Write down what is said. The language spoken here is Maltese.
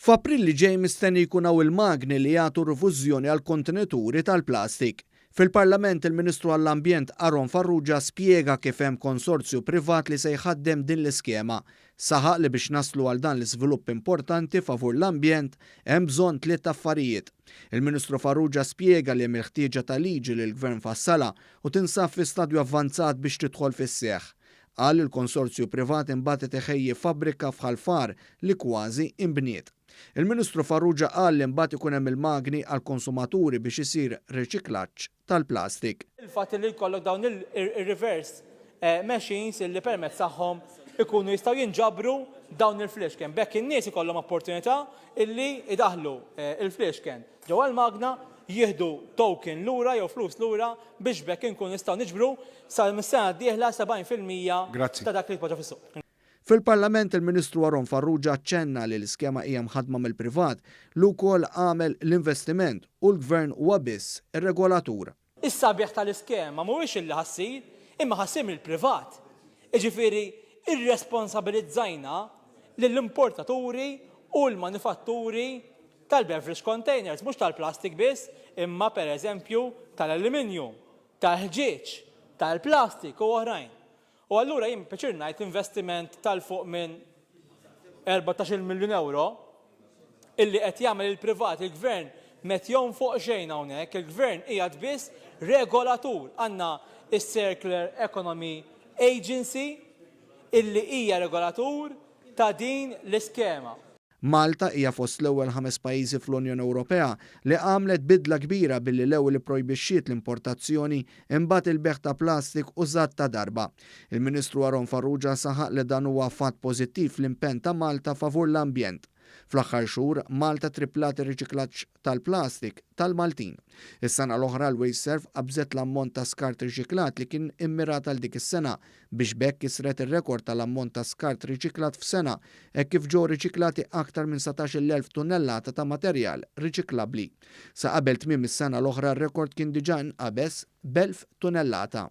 F'April li ġej mistenni jkun hawn il-magni li jagħtu rifużjoni għall-kontenituri tal-plastik. Fil-Parlament il-Ministru għall-Ambjent Aaron Farrugia spjega kif hemm konsorzju privat li se jħaddem din l-iskema. Saħaq li biex naslu għal dan l-iżvilupp importanti favur l-ambjent hemm bżonn tliet affarijiet. Il-Ministru Farrugia spjega li hemm il-ħtieġa ta' liġi li l-Gvern fassalha u tinsab fi stadju avvanzat biex tidħol fis-seħħ. Qal li l-konsorzju privat imbagħad qed iħejji fabbrika f'Ħal Far li kważi inbniet. Il-Ministru Farrugia qal li mbagħad ikun hemm il-magni għall-konsumaturi biex isir riċiklaġġ tal-plastik. Il-fatt li jkollok dawn ir-reverse machines illi permezz tagħhom ikunu jistgħu jinġabru dawn il-fliexken. B'hekk in-nies ikollhom opportunità illi jdaħħlu l-fliexken ġewwa l-magna, jieħdu token lura jew flus lura biex b'hekk inkunu nistgħu niġbru sa mis-sena d-dieħla 70% Grazzi. ta' dak li jitpoġġa fis-suq. Fil-Parlament il-Ministru Aaron Farrugia aċċenna li l-iskema hija mħaddma mill-privat li wkoll għamel l-investiment u l-Gvern huwa biss ir-regolatur. Is-sabiħ tal-iskema mhuwiex illi ħa ssir, imma ħa ssir mill-privat. Jiġifieri irresponsabilizzajna lill-importaturi u l-manifatturi tal-beverage containers, mhux tal-plastik biss, imma per eżempju tal-aluminium, tal-ħġieġ, tal-plastik u oħrajn. U allura jien bi pjaċir ngħid investiment ta' 'l fuq minn 14-il miljun ewro illi qed jagħmel il-privat, il-Gvern m'qed jonfoq xejn hawnhekk, il-Gvern qiegħed biss regolatur. Għandna s-Circular Economy Agency illi hija regolatur ta' din l-iskema. Malta hija fost l-ewwel ħames pajjiżi fl-Unjoni Ewropea li għamlet bidla kbira billi l-ewwel ipprojbixxiet l-importazzjoni imbagħad il-bejgħ ta' plastik użat ta' darba. Il-Ministru Aaron Farrugia saħaq li dan huwa fatt pożittiv fl-impenn ta' Malta favur l-ambjent. Fl-aħħar xhur, Malta triplat ir-riċiklaġġ tal-plastik tal-Maltin. Is-sena l-oħra l-WasteServ qabżet l-ammont ta' skart riċiklat li kien immirat għal dik is-sena biex b'hekk kisret ir-rekord tal-ammont ta' skart riċiklat f'sena hekk kif ġew riċiklati aktar minn 17,000 tunnellata ta' materjal riċiklabbli. Sa qabel tmiem is-sena l-oħra r-rekord kien diġà inqabeż b'elf tunellata.